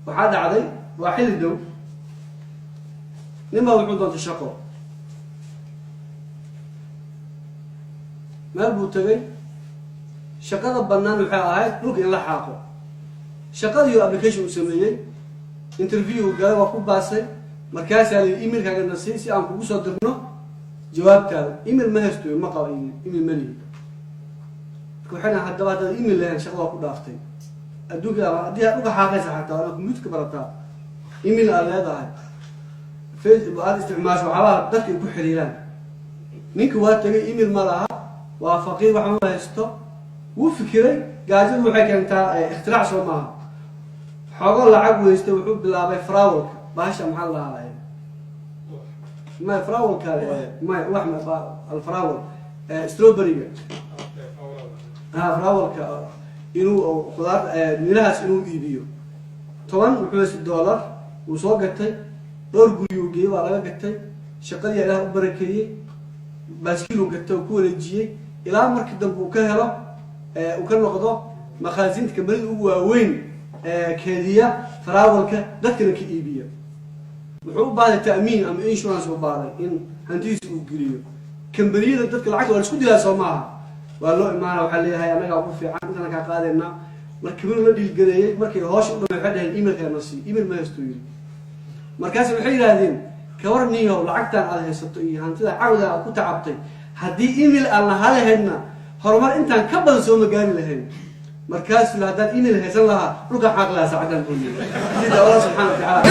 Waxaa dhacday, waa xilli dhow, nin baa wuxuu doontay shaqo, meel buu tegay. Shaqada bannaan waxay ahayd dhulka in la xaaqo. Shaqadii application uu sameeyey, interview uu galay, waa ku baasay. Markaasaa la yidhi, "Emailkaaga na sii si aan kugu soo dirno jawaabtaada." "Email ma haysto, ma qabo email, email ma lihi." Marka waxay dhahan, "Haddaba haddaad email lahayn, shaqada waa ku dhaaftay adduunka. Haddii aad dhulka xaaqaysa, xataa waa inaad computerka barataa, email aad leedahay, Facebook aad isticmaasho, waxyaabaha dadka ay ku xiriiraan." Ninka waa tegay, email ma laha, waa faqiir, wax ma haysto. Wuu fikiray. Gaajadu waxay keentaa ikhtiraac, soo maaha? Xoogo lacag weystay, wuxuu bilaabay flowerka, bahasha maxaa la dhahaa, may flowerka, may wax alflower, strawberryga, ha, flowerka, inuu khudaar mirahaas inuu iibiyo. 10 wuxuu haystay dollar, wuu soo gatay, dhowr guri uu geeyey, waa laga gatay. Shaqadii Ilaah u barakeeyey. Baaskiil uu gatay oo ku wareejiyey, ilaa markii dambe uu ka helo, uu ka noqdo makhaasinta kambanida ugu waaweyn keediya flowerka, dadkana ka iibiya. Wuxuu u baahday ta'miin ama insurance u baahday in hantidiisa uu geliyo. Kambaniyada dadka lacagta waa la isku dilaa, soo maaha? Waa loo imaana, waxaa leeyahay, "Annagaa ugu fiican, intana kaa qaadaynaa." Marka kambani la dhiilgareeyey, markay hoosha u dhamay, waxay dhaheen, "Emailkaa sii." "Email ma haysto," yidhi. Markaas waxay yidhaahdeen, "Kawar niyow, lacagtan aad haysato iyo hantida cawda aad ku tacabtay, haddii email aan lahaa lahaydna, horumar intaan ka badan sooma gaari lahayn." Markaasuu, "Haddaan email haysan lahaa, dhulkaan xaaqi lahaa saacadan," buu yidhi. Sida Allah subxaana wa tacaala.